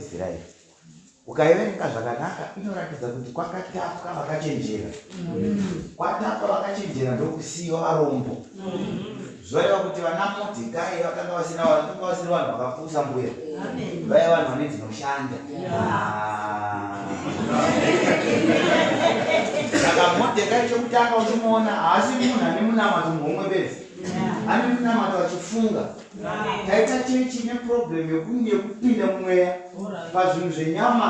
Israeri. Ukaiverenga zvakanaka inoratidza kuti kwakatapwa vakachenjera. Kwatapwa vakachenjera ndokusiyiwa varombo. Zvoreva kuti vana Mordecai vakanga vasina vakanga vasiri vanhu vakapusa mbuya. Vaiva vanhu vane dzinoshanda. Saka Mordecai chekutanga uchimuona haasi munhu ane munamato muhomwe bedzi. Ane munamato achifunga. Taita chechi ine problem yekupinda mumweya pazvinhu zvenyama.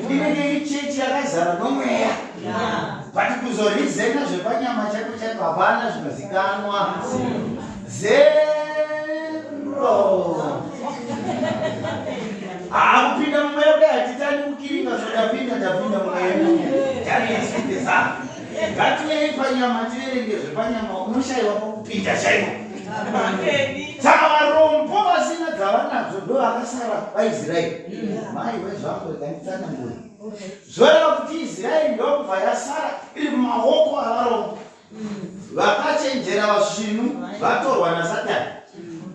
Inenge iri chechi yakazara nomweya but kuzorizena zvepanyama chaiko chaiko hapana zvinozikanwa. Zero. Haa kupinda mumweya kudai hatitani kukiringa so tapinda tapinda mumweya. Tariisitesa. Ngatiuyei panyama tiverenge zvepanyama unoshaiwa pokupinda chaipo. Saka varombo vasina dzavanadzo ndo vakasara vaIsraeri. Mai wezvangu rega nditsanangure. Zvoreva kuti Israeri ndokubva yasara iri mumaoko avarombo. Vakachenjera vasvinu vatorwa naSatani.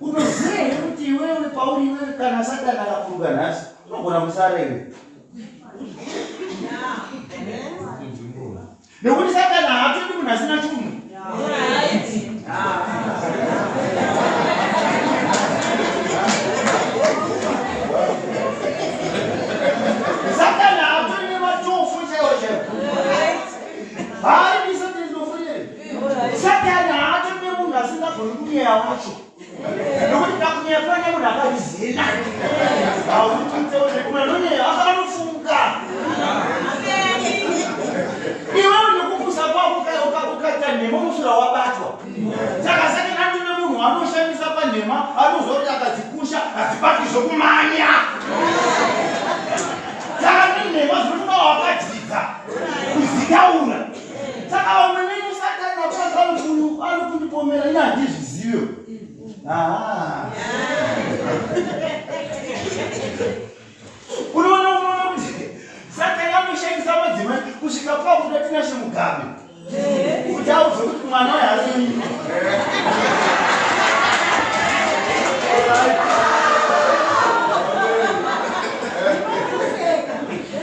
Unoziva here kuti iwewe pauri iwewe kana Satani akakuruka nhasi unogona kusara iwe. Nekuti Satani haatodi munhu asina chunhu. Satani haatodi nematofo chaiwo chaiwo. Haari Satani dofo here? Satani haatodi nemunhu asingagoni kunyeya wacho. Nokuti pakunyeya pane munhu akazvizina. Haukuitewo anonyeya akanofunga. Iwewe nekupusa kwako ukaita nhema unoswera wabatwa. Saka Satani anotone munhu waanoshandisa panhema anoziva kuti akadzikusha hadzibati zvokumanya. Saka nenhema zvinotoda wakadzidza kuzitaura. Saka vamwe venyu Satani vakuti uyu ari kundipomera ini handizvizive. Unoona unoona kuti Satani anoshandisa madzimai kusvika pakuda Tinashe Mugabe kuti audzwe kuti mwana uyu haasi wenyu.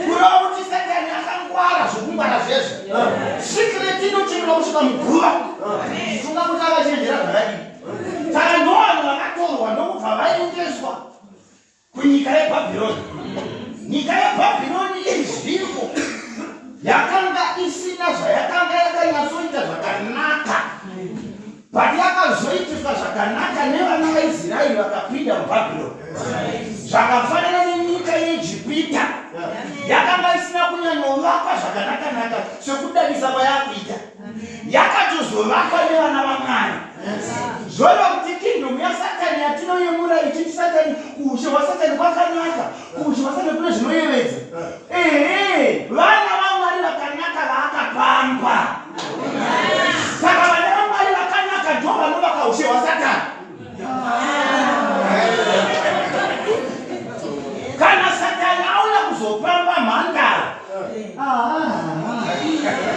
Kureva kuti Satani akangwara zvokungwara zvezvo. Secret inochengera kusvika muguva. Funga kuti akachenjera zvakadii. Saka ndovanhu vakatorwa ndokubva vaendeswa kunyika yeBhabhironi. Nyika yeBhabhironi inzvimbo yakanga isina zvayakanga yakanyatsoita zvakanaka, but yakazoitiswa zvakanaka nevana vaIsraeri vakapinda muBhabhironi. Zvakafanana nenyika yeIjipita yakanga isina kunyanyovakwa zvakanakanaka sekudadisa kwayakuita. Yakatozovakwa nevana vaMwari. Zvoreva kuti kingdom yaSatani yatinoyemura ichiti Satani kuushe hwaSatani kwakanaka, kuushe hwaSatani kune zvinoyevedza. Ehe, vana vaMwari vakanaka vaakapamba. Saka vana vaMwari vakanaka ndo vanovaka ushe hwaSatani. Kana Satani auya kuzopamba mhandara,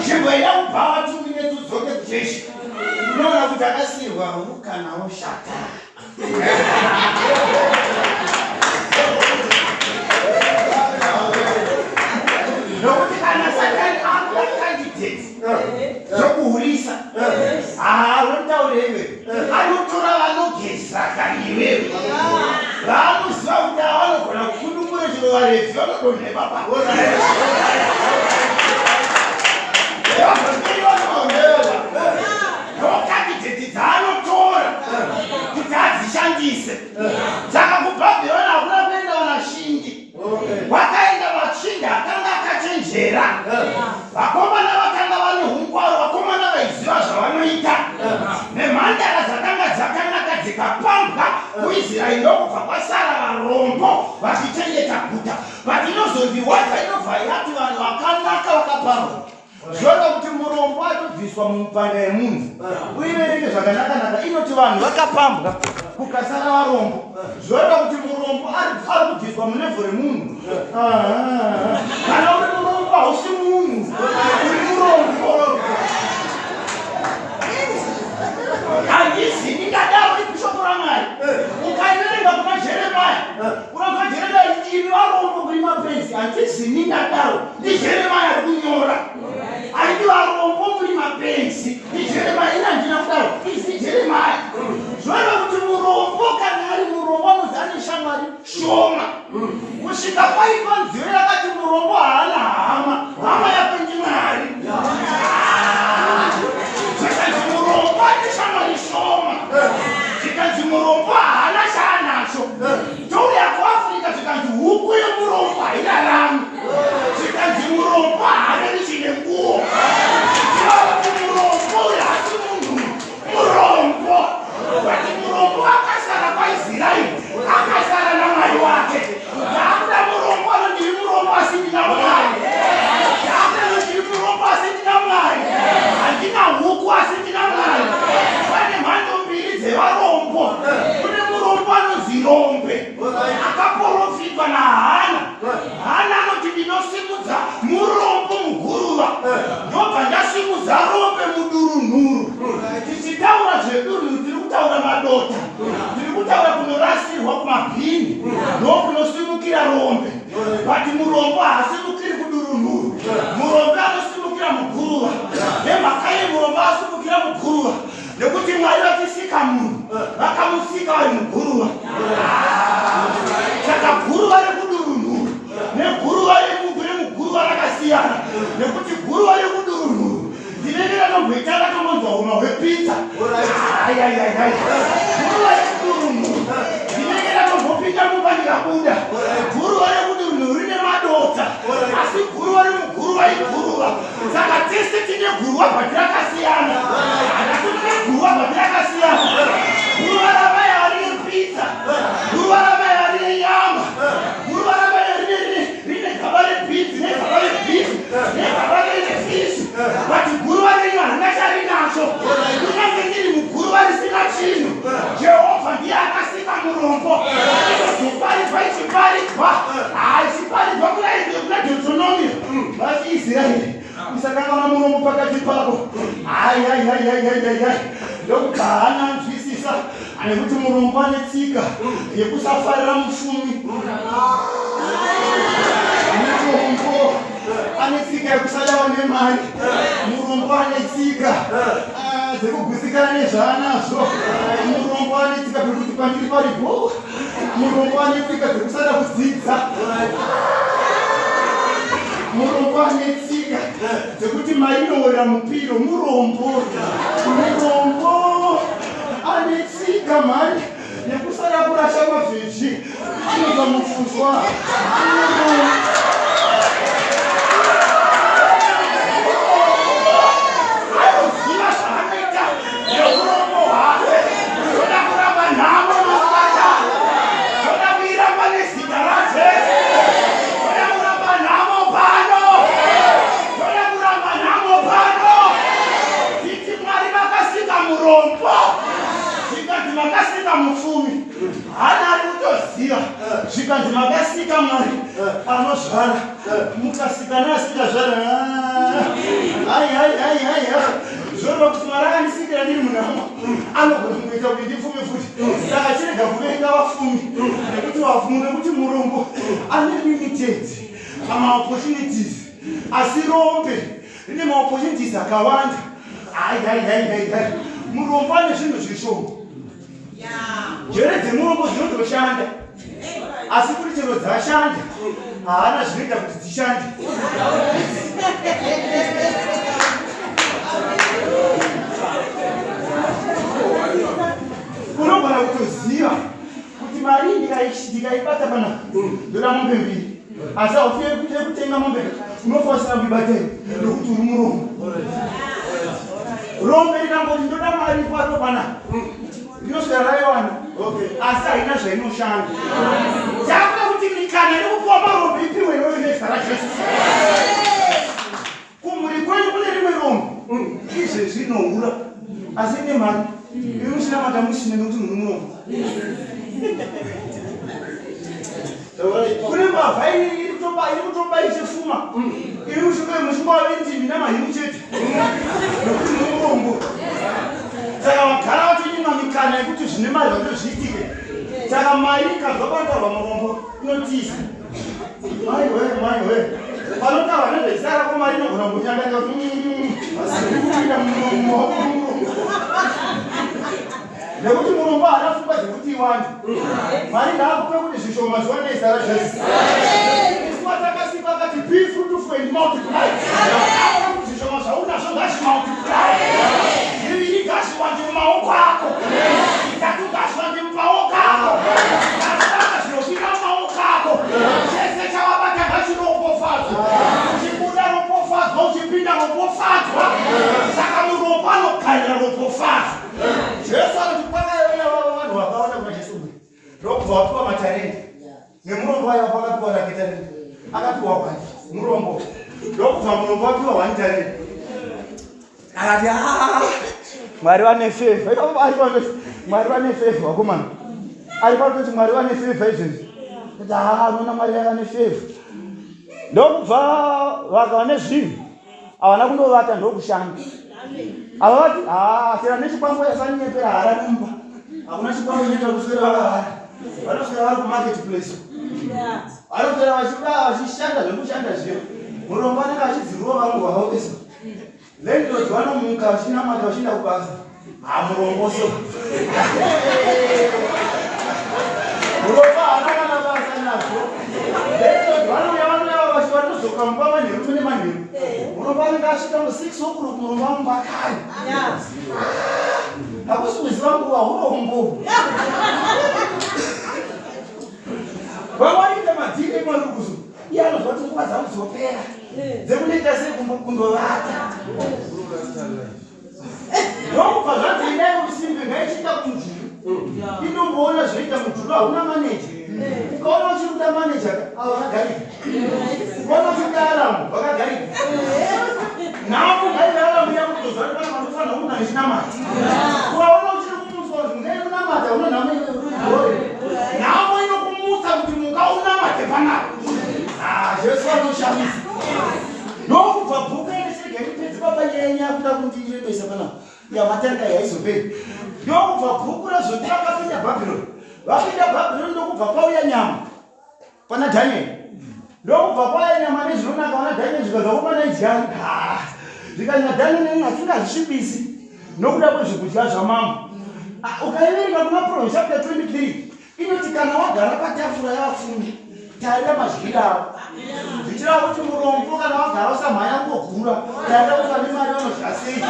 chimboenda kubhawa tumine tudzoke kuchechi, unoona kuti akasiyirwa mukana woshata. Nokuti kana Satani akuda candidate zvokuhurisa, haa unotaura iwe. Anotora vanogeza kani iwewe vaanoziva kuti avanogona kukudumura chero varedzi vanodonhe baba. Ndokandidheti dzaanotora kuti adzishandise. Saka kuBhabhironi hakuna kuenda vanashingi. Kwakaenda machinda akanga akachenjera, vakomana vakanga vane ungwaru, vakomana vaiziva zvavanoita, nemhandara dzakanga dzakanaka dzikapambwa kuIsraeri ndokubva kwasara varombo vachichengeta guta. But inozondirwadza inobva yati vanhu vakanaka vakaparwa. Zvoreva kuti murombo atobviswa mumupanda yemunhu. Uiverenge zvakanakanaka inoti vanhu vakapambwa kukasara varombo. Zvoreva kuti murombo ari kubviswa mulevho remunhu. Kana uri murombo hausi munhu, uri murombo. Handizi ndingadaro ikushoko raMwari. murombo haana chaanacho. Touya kuAfrica zvikanzi huku yemurombo hairarami. Zvikanzi murombo haareri chine nguo. Zvichireva kuti murombo uyu haasi munhu murombo. But murombo akasara kwaIsraeri, akasara naMwari wake. Ndaakuda murombo anondiri murombo asi ndina Mwari. Ndaakuda anondiri murombo asi ndina Mwari. Handina huku asi ndina Mwari. Pane mhando mbiri dzevarombo. Kune murombo anonzi rombe akaporofitwa naHana. Hana anoti ndinosimudza murombo muguruva ndobva ndasimudza rombe mudurunhuru. Tichitaura zvedurunhuru tiri kutaura madota. Tiri kutaura kunorasirwa kumabhini ndokunosimukira rombe. But murombo haasimukiri kudurunhuru. Murombe anosimukira muguruva. Nemhaka yei murombo asimukira muguruva? Nekuti Mwari vachisika munhu vakamusika vari muguruva. Saka guruva rekudurunhuru neguruva remuguruva rakasiyana nekuti guruva rekudurunhuru ndinenge ratomboita ratombonzwa huma hwepizza. Ayayayay, guruva rekudurunhuru ndinenge ratombopinda mumba ndikabuda. Guruva rekudurunhuru rine madota, asi guruva remuguruva iguruva. Saka tese tine guruva but rakasiyana. Hatasi tine guruva but rakasiyana. Guruva ramai harine pizza. Guruva ramai harine nyama. Guruva ramai rine rine gaba rebhinzi negaba rebhizi negaba refishi. But guruva renyu harina charinacho. Kunyange ndiri muguruva risina chinhu, Jehovha ndiye akasika murombo. Izozoparidzwa ichiparidzwa, haichiparidzwa kuna kuna Deuteronomio. Vati Israeri, usakanganwa murombo pakati pako. Hai hai hai hai hai hai hai. Ndokubva haana anzwisisa nekuti murombo ane tsika yekusafarira mufumi. Murombo ane tsika yekusadawo nemari. Murombo ane tsika dzekugutsikana nezvaanazvo. Murombo ane tsika pekuti pandiri paripo. Murombo ane tsika dzekusada kudzidza. Murombo ane tsika dzekuti mari inoworera mupiro. Murombo, murombo ane tsika mhani yekusada kurasha mavheji anobva mufuswa. Anoziva zvaanoita neurombo hwake. Toda kuramba nhamo masikata. Toda kuiramba nezita raJesu. Toda kuramba nhamo pano. Toda kuramba nhamo pano. Titi Mwari vakasika murombo. Zvikanzi makasika mupfumi. Hana ari kutoziva. Zvikanzi makasika Mwari anozvara. Mukasika neasingazvara. Hai hai hai hai hai. Zvoreva kuti Mwari akandisikira ndiri munhamo. Anogona kungoita kuti ndipfume futi. Saka chirega kuvenga vafumi. Nekuti vafumi nekuti murombo ane limited pamaopportunities. Asi rombe rine maopportunities akawanda. Hai hai hai hai hai. Murombo ane zvinhu zvishoma. Njere dzemurombo dzinotoshanda. Asi kuti chero dzashanda haana zvinoita kuti dzishande. Unogona kutoziva kuti mari ndikaibata pana ndoda mombe mbiri, asi haufiye kutenga mombe, unofa usina kuibata nekuti uri murombo. Rombe rikangoti ndoda mari pato pana rinoswera raiwana, asi haina zvainoshanda. Takuda kuti mikana iri kupiwa marombe ipiwe iwewe nezita raJesu. Kumhuri kwenyu kune rimwe rombe izvezvi rinohura asi rine mari, iri muchinamata musina nekuti muri murombo. Kune mbavha iri kutoba ichifuma, iri muchingova vendimi namahimu chete nekuti muri murombo. Saka vagara vatinyima mikana yekuti zvine mari zvacho zviitike. Saka mari ikabva panotaurwa murombo inotiza. Mai we, mai we, panotaurwa nezvezita rako mari inogona kunyangarika kuti kupinda mumaoko murombo, nekuti murombo haana pfungwa dzekuti iwande. Mwari ngaakupe kuti zvishoma zviwane zita raJesu. Isu watakasikwa akati be fruitful and multiply. Aona kuti zvishoma zvaunazvo ngazvimultiply. Zviviri ngazviwande mumaoko ako, zvitatu ngazviwande. Ndokubva wapiwa matarenda. Nemurombo aiva pakapiwa rake tarenda. Akapiwa one murombo. Ndokubva murombo wapiwa one tarenda. Akati ah, Mwari vane favor. Ari pano Mwari vane favor vakomana. Ari pano kuti Mwari vane favor izvezvi. Kuti ah, unoona Mwari vane favor. Ndokubva vakava nezvinhu. Havana kundovata ndokushanda. Ava vati ah, sera nechikwambo yasanyepera harani mumba. Hakuna chikwambo chinoita kuswera vakavara. Vanoswera vari kumarket place. Vanoswera vachibuda vachishanda zvekushanda zviya. Murombo anenge achidzirova vamwe vavaoesa. Landlord vanomuka vachinamata vachienda kubasa. Hamurombo so. Murombo haana kana basa nazvo. Landlord vanouya vanouya vachi vanodzoka mumba manheru mune manheru. Murombo anenge asvika mu 6 o'clock murombo amumba kare. Hakusi kuziva nguva hurombo. Vamwe vanoita madhiri emarukuzo. Iye anozwa kuti nguva dzangu dzopera. Dzekunoita sei kundovata. Ndokubva zvanzi endai kusimbe ngaichiita kumujuru. Inomboona zvinoita mujuru hauna maneja. Ukaona uchiri kuda maneja avo vakagarika. Ukaona uchiri kuda aramu vakagarika. Nhamo ngaive aramu yako kutozva kuti pana panofanira kunga nechinamata. Ukaona uchiri kumutswa kuti ngai kunamata una nhamo iwe. Nhamo inokumutsa kuti muka unamate panapa. Ah, Jesu anoshamisa. Ndokubva bhuku iri ndipedze baba nyaya nyaya kuda kundirebesa panapa. Yamatanga yaizoperi. Ndokubva bhuku razoti vakapinda Bhabhironi. Vapinda Bhabhironi ndokubva kwauya nyama pana Daniel. Ndokubva kwauya nyama nezvinonaka pana Daniel zvikanzi vakomana idyai. Zvikanzi naDaniel hatingazvisvibisi nokuda kwezvekudya zvamambo. Ah, ukaiverenga kuna Proverbs chapter 23 Inoti kana wagara patafura yavapfumi, tarira madyiro avo. Zvichireva kuti murombo kana wagara usamhanya kungogura, tarira kuti vane mari vanodya sei.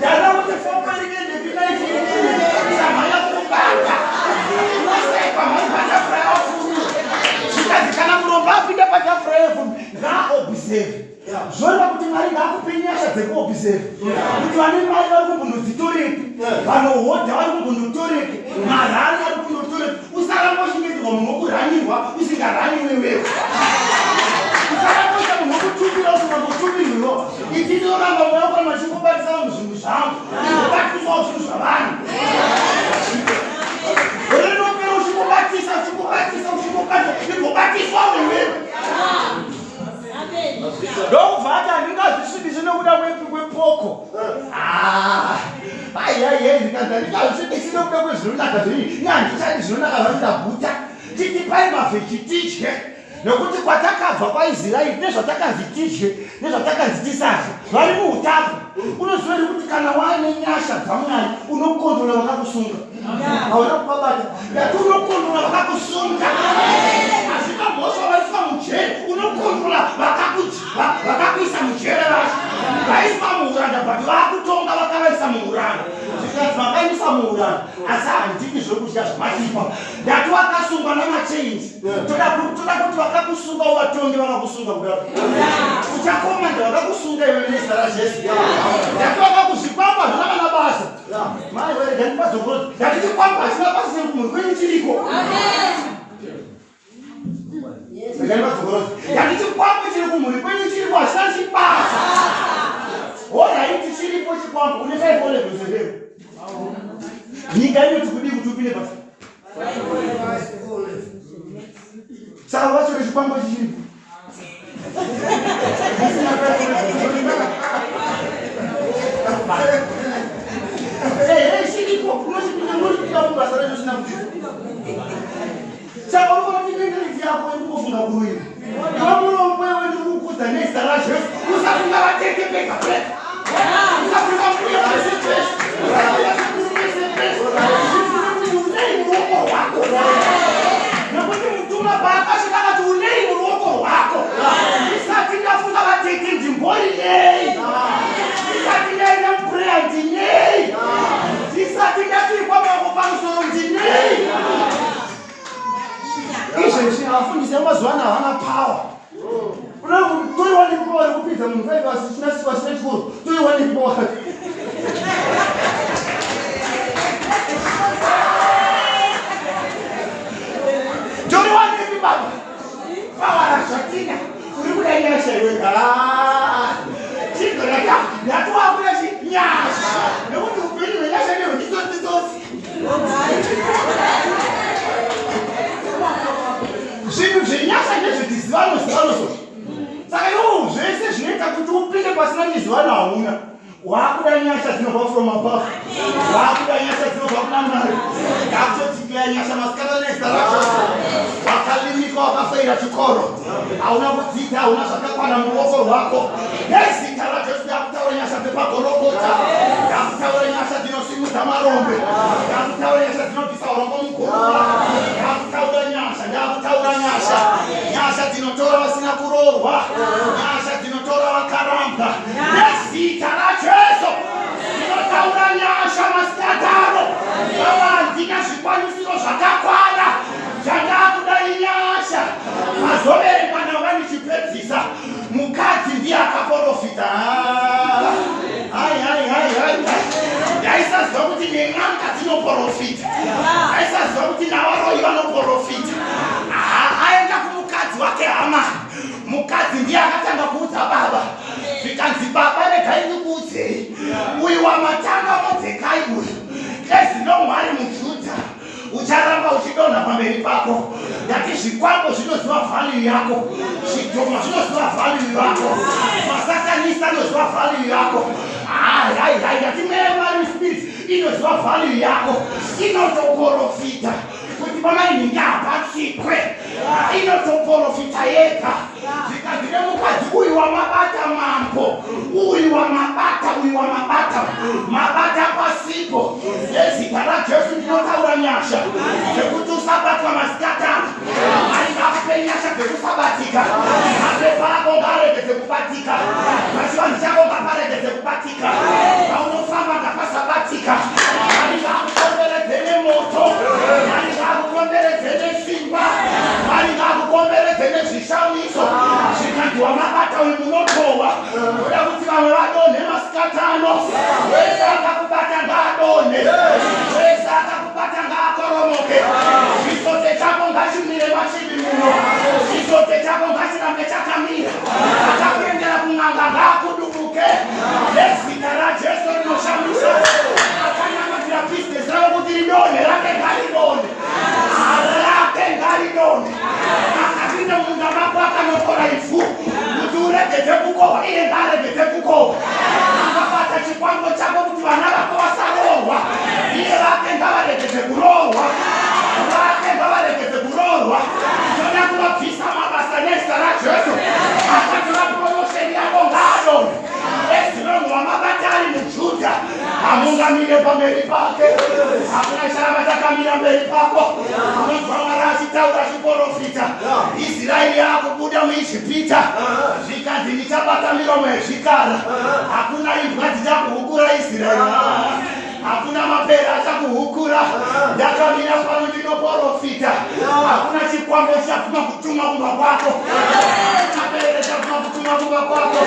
Tarira kuti fombo iri kuendepi, knife iri kuendepi, usamhanya kungobata. Unosekwa mhani patafura yavapfumi. Zvikanzi kana murombo apinda patafura yevapfumi ngaaobserve. Zvoreva kuti Mwari ngaakupe nyasha dzekuobserve kuti vane mari vari kumbondodzitorepi, vanohodha vari kumbondotorepi, marani ari kumbondotorepi. Usaramba uchingetedzwa munhu wokuranirwa usingaraniwe iwewe. Usaramba uchiita munhu wokutumira usingambotumirwiwo. Iti ndinoramba mweya wako kana uchingobatisa vanhu zvinhu zvangu, ndinobatiswawo zvinhu zvavanhu. Gore rinopera uchingobatisa, uchingobatisa, uchingobatisa, ndingobatiswa wewewe. Ndokubva ati handingazvisvibisi nokuda kwepoko. Ah, aiaiai ndikanzi handingazvisvibisi nokuda kwezvinonaka zvenyu. Ini handichadi zvinonaka zvacho ndaguta. Titipai mavheji tidye. Nokuti kwatakabva kwaIsraeri nezvatakanzi tidye nezvatakanzi tisadye vari muutapwa. Unoziva here kuti kana waane nyasha dzaMwari unokondrola vakakusunga? Hauna kuvabata. Ndati unokondrola vakakusunga. Hazvina mhosva vaiswa mujeri, unokondrola vakakuisa mujere vacho. Vaiswa muuranda but vakutonga vakavaisa muuranda. Zvikanzi makaisa muuranda asi handidi zvekudya zvamatipa. Ndati wakasungwa namachains. Toda kuti vakakusunga uvatonge vakakusunga kudaro. Uchakomanda vakakusunga iwe nezita raJesu. Ndati vakakuzvikwamba hazvina kana basa. Mai wewe ndati pazokoro. Ndati chikwamba hachina basa sekumhuri kwenyu chiriko. Ndati pazokoro. Ndati chikwambo chiri kumhuri kwenyu chiriko hachina chibasa. Horaiti chiripo chikwambo une 5 levels here? Nyika inoti kudii kuti upinde basa? Saka vacho vechikwambo chiripo. Ehe, chiripo unochipinda unochipinda mubasa racho usina kudzidza. Saka unoona kuti mentality yako iri kungofunga kuroiwa. Iwe murombo iwe ndiri kukudza nezita raJesu. Usafunga vatete pega pega. Usafunga mbuya pese pese. Usafunga sekuru pese pese. Zvifunge kuti unei muruoko rwako. Nekuti mutumwa paakasvika akati unei muruoko rwako. Ndisati ndafunga vatete ndimbori nei. Ndisati ndaenda muprayer ndinei. Ndisati ndaturikwa maoko pamusoro ndinei. Izvezvi avafundisi vemazuva ano havana power. Toiwanepi power rekupinza munhu faive vasina vasina chikoro? Toiwanepi power? Toriwanepi baba? Power razvatina. Uri kuda nyasha iwe. Ah. Chigoraka. Ndatowakuda chi nyasha. Nekuti upenyu hwenyasha ndehwechitsotsi-tsotsi. Zvinhu zvenyasha ndezvechizivano zivano so. Saka iwo zvese zvinoita kuti upinde pasina chizivano hauna. Wakuda nyasha dzinobva from above. Wakuda nyasha dzinobva kuna Mwari. Ndakutodzikira nyasha masikata nezita raJesu. Wakalimika wakafaira chikoro. Hauna kudzidza, hauna zvakakwana muruoko rwako. Nezita raJesu ndakutaura nyasha dzepagorokota. Ndakutaura nyasha dzinosimudza marombe. Ndakutaura nyasha dzinobvisa urombo muguruva. Ndakutaura nyasha, ndakutaura nyasha. Nyasha dzinotora vasina kuroorwa. Nyasha dzinotora vakarambwa. Nezita raJesu ndinotaura nyasha masikatano. Baba, handina zvikwanisiro zvakakwana chandakuda inyasha. Mazoverengwa ndanga ndichipedzisa mukadzi ndiye akaporofita. Hai hai hai hai, ndaisaziva kuti nen'anga dzinoporofita, ndaisaziva kuti navaroyi vanoporofita. Aenda kumukadzi wake hama, mukadzi ndiye akatanga kuudza baba, zvikanzi baba regai ndikuudzei, uyu wamatanga Modhekai uyu ezino Mwari muJudha ucharamba uchidonha pamberi pako. Ndati zvikwambo zvinoziva value yako, zvidhoma zvinoziva value yako, masatanista anoziva value yako. Hai hai hai, ndati mweya yemari spirit inoziva value yako, inotoporofita kuti pamainhingi hapatsikwe, inotoporofita yega. Zvikanzi nemukadzi, uyu wamabata mambo, uyu wamabata, uyu wamabata, mabata pasipo. Nezita raJesu ndinotaura nyasha dzekuti usabatwa masikatana. Mwari ngakupe nyasha dzekusabatika. Mapepa ako ngaaregedze kubatika, pachivanhu chako ngaparegedze kubatika, paunofamba ngapasabatika. Mwari ngaakukomberedze nemoto, Mwari ngaakukomberedze nesimba, Mwari ngaakukomberedze nezvishamiso. Zvikanzi wamabata uyu munotowa, ndoda kuti vamwe vadonhe masikatano. Wese akakubata ngaadonhe, wese akakubata ngaakoromoke. Chisote chako ngachimire machivi muno, chisote chako ngachirambe chakamira. Akakuendera kun'anga ngaakudubuke nezita raJesu rinoshamisa. Akanamatira bhizinesi ravo kuti ridonhe, rake ngaridonhe, rake ngaridonhe. Akapinda mumunda mako akanokora ivhu kuti uregedze kukohwa, iye ngaaregedze kukohwa. Akabata chikwambo chako kuti vana vako vasaroorwa, iye vake ngavaregedze kuroorwa, vake ngavaregedze kuroorwa. Toda kuvabvisa mabasa nezita raJesu. Akatora promotion yako ngaadonhe. Ezinongo wamabata ari muJudha, hamungamire pamberi pake. Hakuna charamba chakamira mberi pako. Unonzwa Mwari achitaura achiporofita, Israeri yakubuda muIjipita, zvikanzi ndichabata miromo yezvikara. Hakuna imbwa dzichakuhukura Israeri, hakuna mapere achakuhukura. Ndakamira pano ndinoporofita, hakuna chikwambo chichabvuma kutuma kumba kwako, mapere chabvuma kutuma kumba kwako.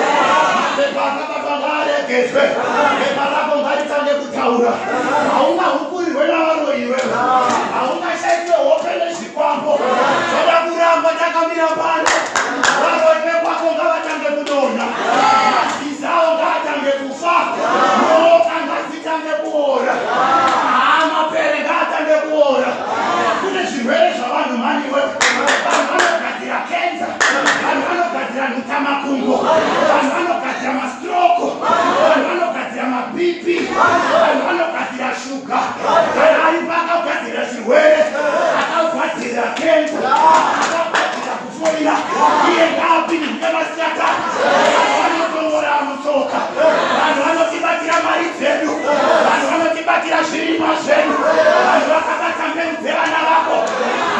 Mapepa akabatwa ngaaregedzwe, pepa rako ngaritange kutaura. Haungahukurirwe navaroyi iwewe, haungashaiswe hope nezvikwambo. Toda kuramba takamira pano. Varoyi vekwako ngavatange kudonha, mazizawo ngaatange kufa, nyoka ngadzitange kuora, mapere ngaatange kuora. Kune zvirwere zvavanhu mani iwewe. Vanhu vanogadzira kenza, vanhu vanogadzira nhutamakumbo, vanhu vanogadzira mastroko, vanhu vanogadzira maBP, vanhu vanogadzira shuga. Kana aripo akagadzira chirwere, akagadzira kenza, akagadzira kufoira, iye ngaapindike masikata. Vanhu vanotongora mutsoka, vanhu vanotibatira mari dzedu, vanhu vanotibatira zvirimwa zvedu, vanhu vakabata mbeu dzevana vako.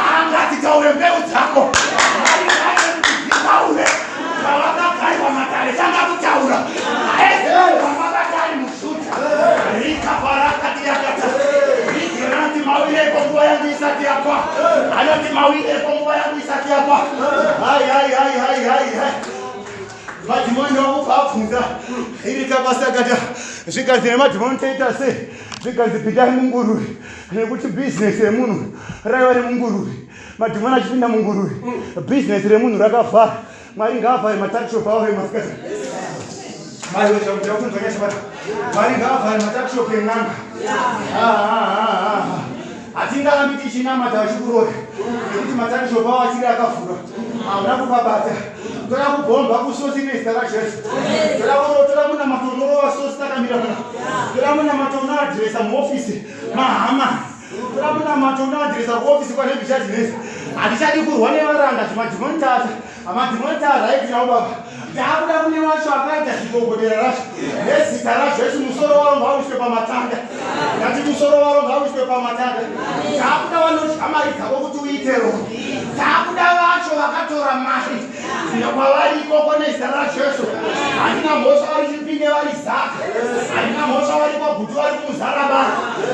Hangadzitaure mbeu dzako, Mwari ngaite kuti dzitaure. Pavakagaiwa matare tanga kutaura wamabata ari muJudha rikaparakatiyakata rigeranoti mawireko nguva yangu isati yakwa, anoti mawireko nguva yangu. Ndakavabvunza iri kabasa kata zvikanzi nemadhimoni toita sei? Zvikanzi pindai munguruve nekuti bhizinesi yemunhu raiva remunguruve. Madhimoni achipinda munguruve bhizinesi remunhu rakavhara. Mwari ngaavhare matakishop avo emasikati. Mwari wezvakuita kunzwa nyasha bata. Mwari ngaavhare matakishop en'anga. Hatingarambi tichinamata vachikuroya nekuti matakishop avo achiri akavhura. Hauna kupabata. Toda kubhomba kusosi nezita raJesu. Toda kurotora munamato unorova sosi takamira pana. Toda munamato unoadhiresa muofisi mahama. Toda munamato unoadhiresa kuofisi kwaNebhuchadhineza. Hatichadi kurwa nevaranda zvimadhimoni tata. Amadhimoni taraiti nawo baba. Takuda kune wacho akaita zigogodera racho. Nezita raJesu musoro waro ngauiswe pamatanda. Ndati musoro waro ngauiswe pamatanda. Takuda vanodya mari dzavo kuti uite roho. Takuda vacho vakatora mari. Kwavari ikoko nezita raJesu. Handina mhosva vari Chipinge vari Zaka. Handina mhosva vari kwaGutu vari kuMuzarabara.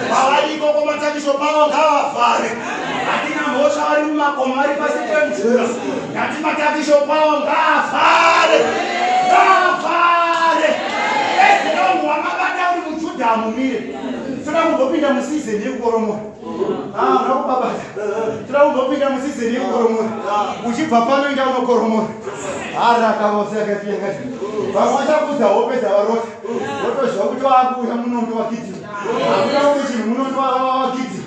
Kwavari ikoko matakiso pavo ngavavhare. Handina mhosva vari mumakomo vari pasi pemvura. Ndati matakiso pavo ngaavhare. Ngaavhare. Ezra wamabata uri muJudha amumire. Toda kumbopinda musizeni yekukoromora. Ah, unakubabata. Toda kumbopinda musizeni yekukoromora. Uchibva pano inda unokoromora. Arakavose akati. Vamwe vachakuudza hope dzavarota. Wotoziva kuti wakuuya munondo wakiti. Hakuna chimwe chinhu munondo wakiti.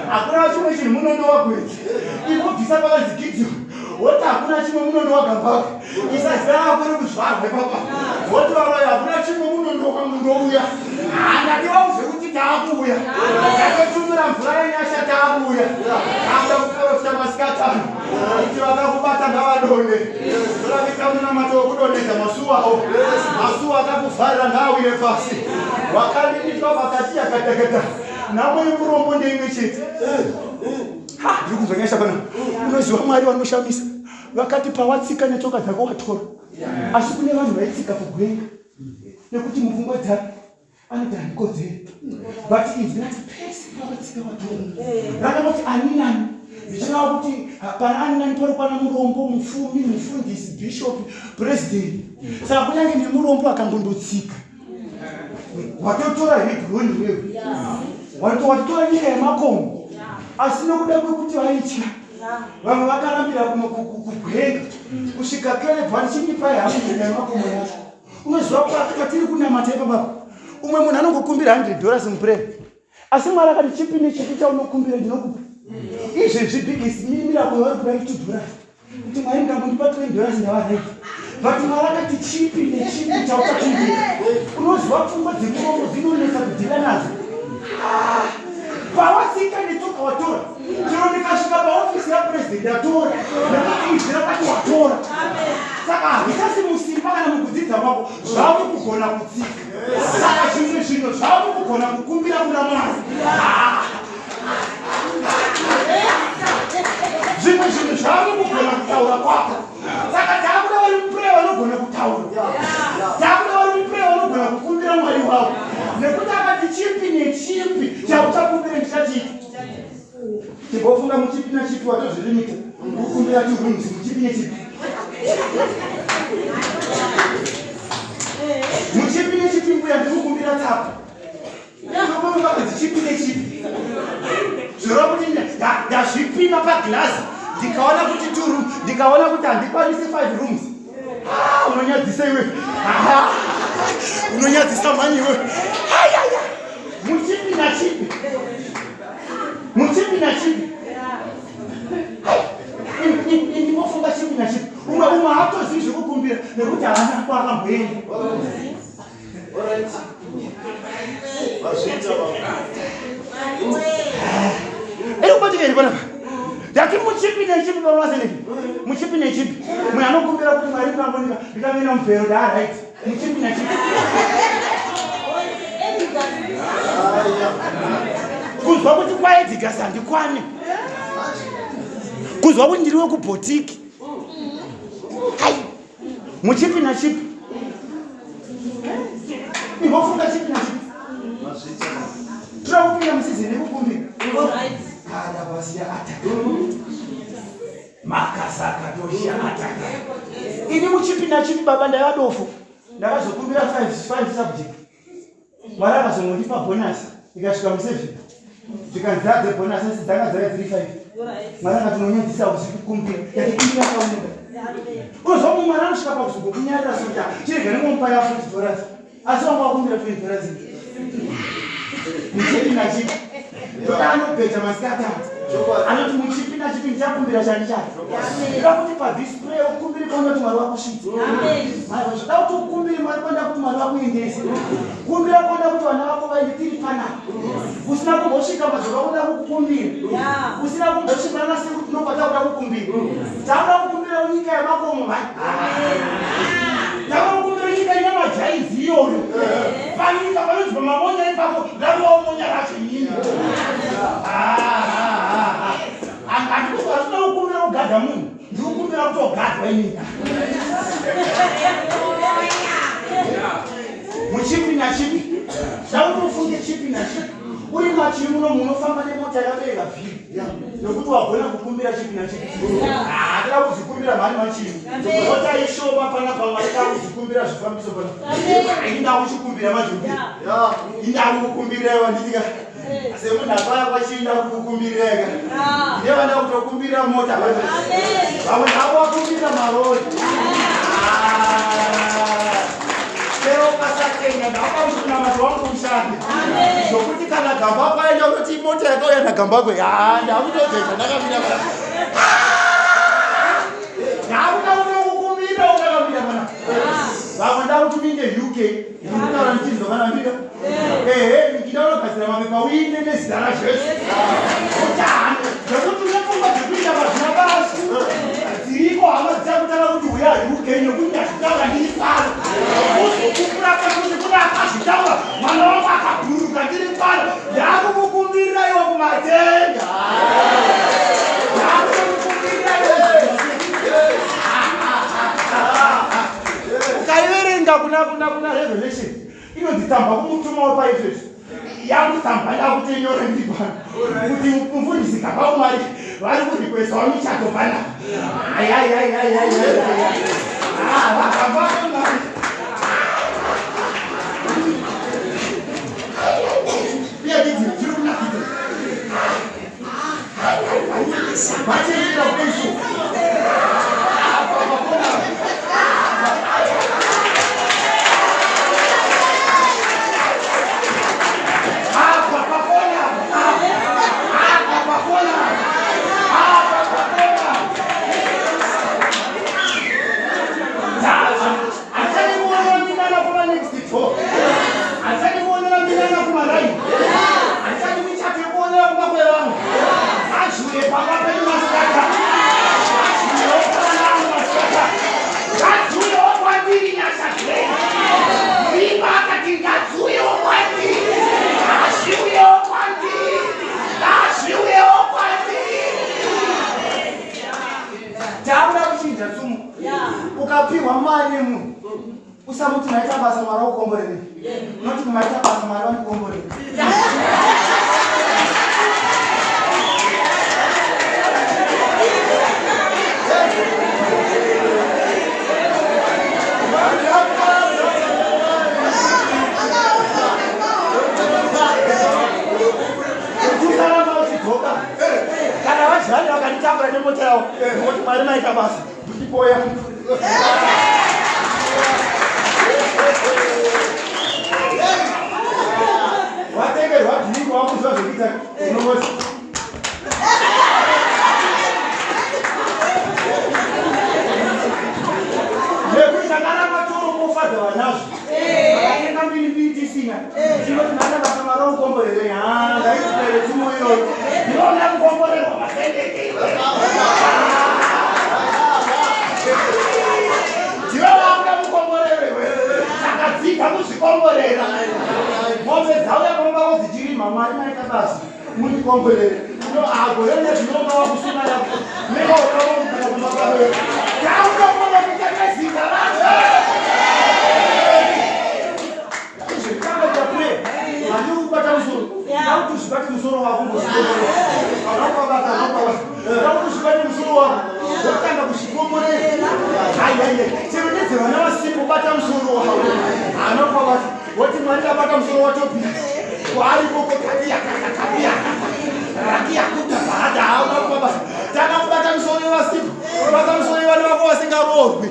Hakuna chimwe chinhu munondo wagweti. Inobvisa pakanzi Gideon. Woti hakuna chimwe munondo wagambakwe. Isa zita rako rekuzvarwa ipapa. Woti varoyi hakuna chimwe munondo wamundouya. Handati vauze kuti taakuuya. Tatotumira mvura yenyasha taakuuya. Taakuda kuporofita masikatano. Kuti vakakubata ngavadonhe. Toravita munamato wekudonhedza masuwa awo. Masuwa akakuvharira ngaawire pasi. Wakalimitwa vakati yakatakata. Nhamo yemurombo ndeimwe chete. Ha, ndiri kunzwa nyasha pano. Unoziva Mwari vanoshamisa. Vakati pawatsika netsoka dzako watora. Asi kune vanhu vaitsika kugwenga. Nekuti mupfungwa dzake anoti handikodzeri. But izwi rati pese pawatsika watora. Rakanoti ani nani. Zvichireva kuti pana ani nani panokwana murombo, mupfumi, mufundisi, bishop, president. Saka kunyange nemurombo akangondotsika watotora Hebroni iwewe watotora nyika yemakomo asi nokuda kwekuti vaitya vamwe vakarambira kugwenga kusvika Caleb vachindipai hamu nyika yemakomo yacho unoziva kwatiri kunamata ipapapa umwe munhu anongokumbira 100 dollars muprayer asi Mwari akati chipi nechipi chaunokumbira ndinokupa izvezvi biggest miracle yavari kuda i2 dollars kuti Mwari ngangondipa 20 dollars ndava right but Mwari akati chipi nechipi chauchakumbira unoziva pfungwa dzemurongo dzinonetsa kudhila nadzo ah, pawatsika netsoka watora chero ndikasvika paofisi yapurezidendi atora nekuti izwi rakati watora saka hazvichasi musimba kana mukudzidza kwako zvave kugona kutsika saka zvimwe zvinhu zvave kugona kukumbira kuna Mwari. Ah. Zvimwe zvinhu zvave kugona kutaura kwako. Saka takuda vari muprayer vanogona kutaura. Takuda vari muprayer vanogona kukumbira Mwari wavo. Nekuti akati chipi nechipi chauchakumbira ndichachiita. Timbofunga muchipi nechipi watozvilimita kukumbira two rooms muchipi nechipi. Muchipi nechipi mbuya ndikukumbira tsapo. Ndokumbira chipi nechipi. Zvoreva kuti ndazvipima paglass ndikaona kuti two room ndikaona kuti handikwanisi five rooms. Ah, unonyadzisa iwe. Ah, unonyadzisa mhani iwe. Ayaya. Muchipi nachipi. Muchipi nachipi. Ndimofunga chipi nachipi. Umwe umwe haatozivi zvekukumbira nekuti haana kwaakamboenda. Iri kubatika here panapa? Ndati muchipi nechipi pamaseneki. Muchipi nechipi. Munhu anokumbira kuti Mwari pangonika ndikamira mubhero ndaa right. Muchipi nechipi. Kunzwa kuti kwaEdgars handikwane. Kunzwa kuti ndiri wekubhotiki. Hai. Muchipi nachipi. Imbofunga chipi nachipi. Toda kupinda musizini yekukumbira. Karabasiya ataka. Makasaka tosha ataka. Ini muchipi nachipi baba ndaiva dofo. Ndakazokumbira 5 subject. Mwari akazongondipa bonus ikasvika museven. Zvikanzi dzadze bonus asi dzanga dzave dziri 5. Mwari akati unonyadzisa kuzvikumbira. Yatikumbira kaunoda. Unozwa mumwe mwari anosvika pakuzokunyarira sokuti chirega nemupa ya 40 dollars. Asi wanga wakumbira 20 dollars. Muchipi nachipi. Ndoda anobheja masikati anoti muchipi nachipi ndichakumbira chani chake. Ndoda kuti padisplay ukumbire kwaunoti Mwari wakusvitsa. Zvoda kuti ukumbire Mwari kwanda kuti Mwari vakuendese. Kumbira kwanda kuti vana vako vaende tiri panapa. Usina kumbosvika mazuva kuda kukukumbira. Usina kumbosvika nasekuru tinobva takuda kukumbira. Takuda kukumbira nyika yemakomo mhani. Takuda kukumbira nyika ine majaizi iyoyo. Panyika panonzi pamamonya ipapo ndakuvawo monya racho inini. Handikuti kukumbira kugadha munhu. Ndikukumbira kutogadwa inini. Muchipi nachipi. Zvauri ufunge chipi nachipi. Uri machiri muno munofamba nemota yakabereka vhiri. Nekuti wagona kukumbira chipi nachipi. Ah, toda kuzvikumbira mhani machiri. Mota ishoma panapa Mwari takuzvikumbira zvifambiso pana. Ini ndakuchikumbira manje. Ini ndakukumbira iwa nditika. Semunhu akauya kwachii ndakukumbirira ega. Ndiye vanda kutokumbirira mota vamwe navo vakumbirira marori. Chero ukasatenda ndauka kuti kunamata wangu ushande. Zvokuti kana Gambakwe aenda unoti mota yakauya naGambakwe. Haa ndakutobveta ndakamira pana. Ndakuda kukumbira ukakamira pana. Vamwe ndakuti minde UK. Ndikutaura ndichinzwa kana ndika. Ehe, ndikida unogadzira mapepa uinde nezita raJesu. Utano, zvekuti une pfungwa dzekuita pazvina basi. Dziriko hama dzichakutanga kuti uya UK nekuti ndazvitaura ndiri pano. Uzokupura pakuti kune akazvitaura mwana wangu akabhuruka ndiri pano. Ndakukukumbirira iwe kumatenga. Ndakukukumbirira iwe. Ukaiverenga kuna kuna kuna Revelation inonzi tsamba kumutumwa wepaEfeso. Yangu tsamba ndakutoinyora ndiri pano kuti mufundisi gamba Mwari vari kurikweswa michato pana. Ai ai ai ai ai ai. Ah, vagamba Mwari. Iya didi, zviri kunakidza. Vachengera kuisu. Apa pakona. Apa pakona. Apa pakona. Achadi kuonera minana kuma next door. Achadi kuonera minana kuma right. Achadi michato yekuonera kumba kwevanhu. Ngazviuye pamba pedu masikata. Ngazviuyewo pavana vangu masikata. Ngadziuyewo kwandiri nyasha dzenyu. Muimba akati ngadziuyewo kwandiri. Ngazviuyewo kwandiri. Ngazviuyewo kwandiri. Takuda kuchinja tsumo. Ukapihwa mari nemunhu usamuti maita basa Mwari wakukomborere. Unoti maita basa Mwari wandikomborere. Usaramba uchidzoka. Kana vajani vakanditambura nemota yavo, ngokuti Mwari maita basa. Ndipoya. Watengerwa drink wakuziva zvekuita unongoti nekuti takaramba toropofadza vanazvo vakatenga mbiri mbiri tisina tinoti nana basa mara ukomborere haa ndaitipere tsumo iyoyo ndinoona kukomborerwa masendeke iwe ndiwe wakuda kukomborerwa iwe takadzidza kuzvikomborera mombe dzauya pamba vako dzichirima mwari maita basa mundikomborere no agore nezvinonga wakusina yako neka ukaomukana kumba kwako tautokona kuita nezita racho handikubata musoro ndakuti uzvibate musoro wako ndakuti uzvibate musoro wako wotanga kuzvikomborera chero Usaudze vana vasipo, bata musoro wavo. Haana kwabata. Woti Mwari ndabata musoro waTobias. Kwaari koko kati yakata kati yakata. Raki yakuta bahata hauna kwabata. Tanga kubata musoro wevasipo. Bata musoro wevana vako vasingaroorwi.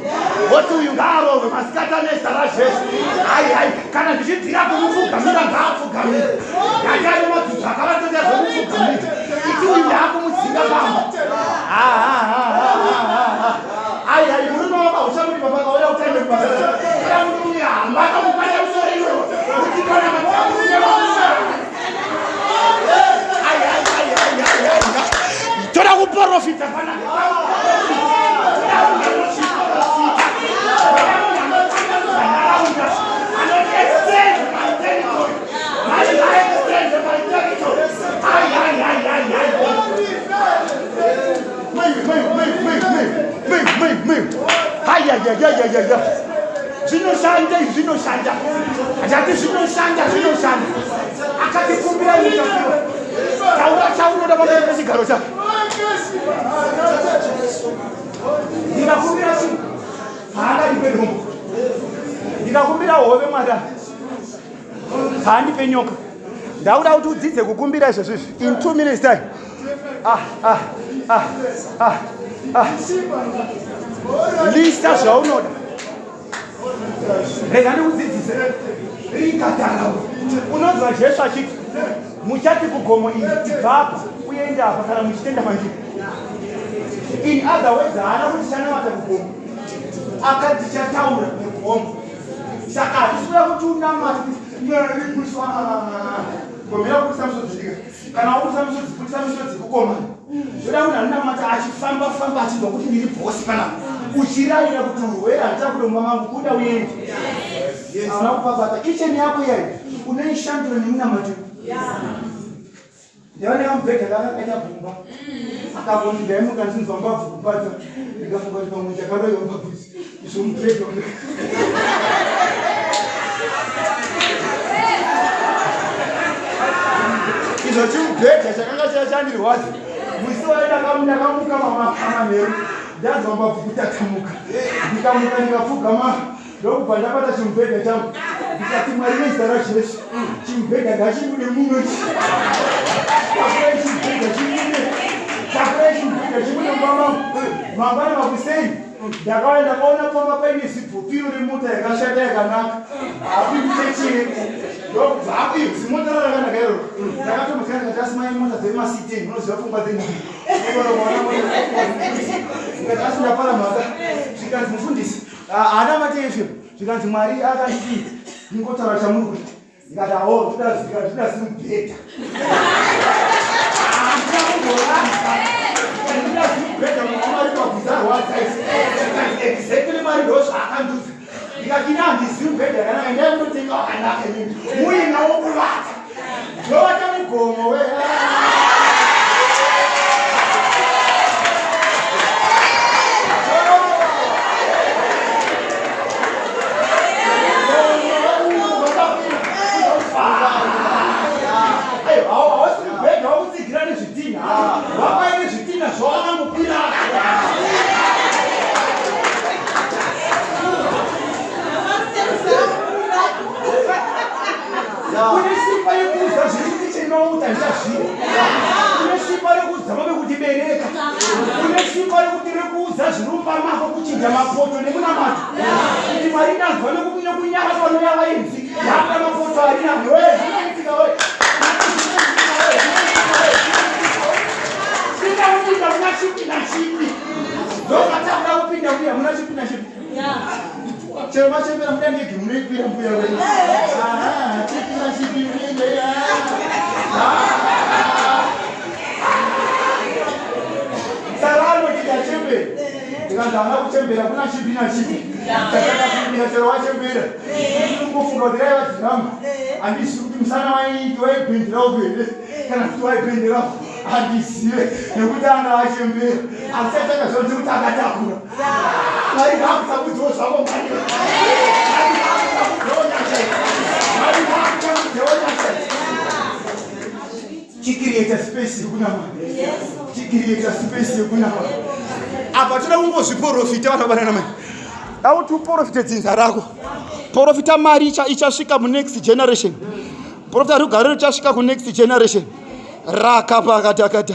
Woti uyu ngaaroorwe masikati ane zita raJesu. Hai hai kana ndichibvira kumupfugamira ngaapfugamire. Ngati ane madzidzi akavatenda zvomupfugamira. Iti uyu ndaakumudzinga pamba. Ha ha ha ha ha ha. Ai ai murume wako hauchamudi baba akauya utende kubasa. Kana murume hamba akamubata musoro iwewe. Kuti kana matambure wako. Ai ai ai ai ai ai. Toda kuprofita pana. Zvinoshanda izvi, zvinoshanda. Achati zvinoshanda, zvinoshanda. Akatikumbira utapiwa. Taura chaunoda pamberi pechigaro chako. Ndikakumbira chii? Haangandipe dombo. Ndikakumbira hove mwada. Haandipe nyoka. Ndakuda kuti udzidze kukumbira izvezvi izvi in 2 minutes time. Ah, ah, ah, ah, ah. Lista zvaunoda. Rega ndikudzidzise. Rikatara. Unonzwa Jesu achiti muchati kugomo iri ibva apa uende apa kana muchitenda mandiri. In other words, haana kuti chanamata kugomo. Akati chataura negomo. Saka hatisi kuda kuti unamate gomera kubudisa misodzi dika kana wabudisa misodzi budisa misodzi kukoma zvoda munhu anonamata achifamba famba achinzwa kuti ndiri bhosi panapa uchirayira kuti urwere handichakude mumba mangu kuda uende hauna kupabata kicheni yako iyayi unoishandura nemunamato. Ndaiva nekamubhedha kanga kaita gumba. Akangoti ndaimuka ndichinzwa mbabvu kupadza. Ndikafunga kuti pamwe chakaroiwa mbabvu idzi. Izvo mubhedha uno. Izvo chimubhedha chakanga chandirwadza. Musi wayo ndakamuka manheru. Ndanzwa mbabvu kutatamuka. Ndikamuka ndikapfugama. Ndokubva ndabata chimubhedha changu ndikati Mwari nezita raJesu chimubhedha ngachibude muno ichi. Takurai chimubhedha chibude. Takurai chimubhedha chibude mumba mangu. Mangwana makuseni ndakauya ndakaona pamba paine zibvupiro remota yakashata yakanaka. Hapi kuchechi ndokubva hapi zimota rakanaka iroro. Ndakatomuziva ndikati asi mai mota dzemasiteni munoziva pfungwa dzenyu. Ndikati asi ndapara mhaka. Zvikanzi mufundisi haana mate fm zvikanzi mwari akanditi ndingotaura chamuri kuita ndikati awo toda zimubhedha ndinoda zimubhedha munhu wamwari pabvisa rwadza exactly mwari ndo zvaakandudza ndikati ina handizivi mubhedha yakanaka ndai munotenga wakanaka inini muinawo kuvata ndovata mugomo we Wakaine zvitinha zvawakangopira. Une simba yekuudza zviri kuchenouta ndichazvira. Une simba rekuudza vave kuti bereka. Une simba rekuti rekuudza zviri mumba mako kuchinja mapoto nemunamato. Kuti Mwari ndanzwa nekunyara panouya vaenzi. Yaka mapoto ari nani we zvinoitika we. Pinda kupinda muna chipi na chipi. Ndokatanga kupinda mbuya muna chipi na chipi. Chero machembera muda ndege munoikwira mbuya wenyu. Chipi na chipi munenge. Saka anoti tachembera. Ndikanzi hauna kuchembera kuna chipi na chipi. Takakapindira chero wachembera. Ndinongofunga kuti raiva dhirama. Handizivi kuti musana waibhendera uku here kana kuti waibhendera uku. Handizive nekuti anga achembera. Asi achakaziva kuti akatakura. Mwari ngaakusakudzewo zvako Mwari. Mwari ngaakusakudzewo nyasha idzi. Mwari ngaakusakudzewo nyasha idzi. Chikirieta space yekunamata. Chikirieta space yekunamata. Apa toda kungozviporofita vana baba nana mai. Dauti uprofite dzinza rako. Profita mari ichasvika munext generation. Profita rugare ruchasvika kunext generation. Raka pakatakata.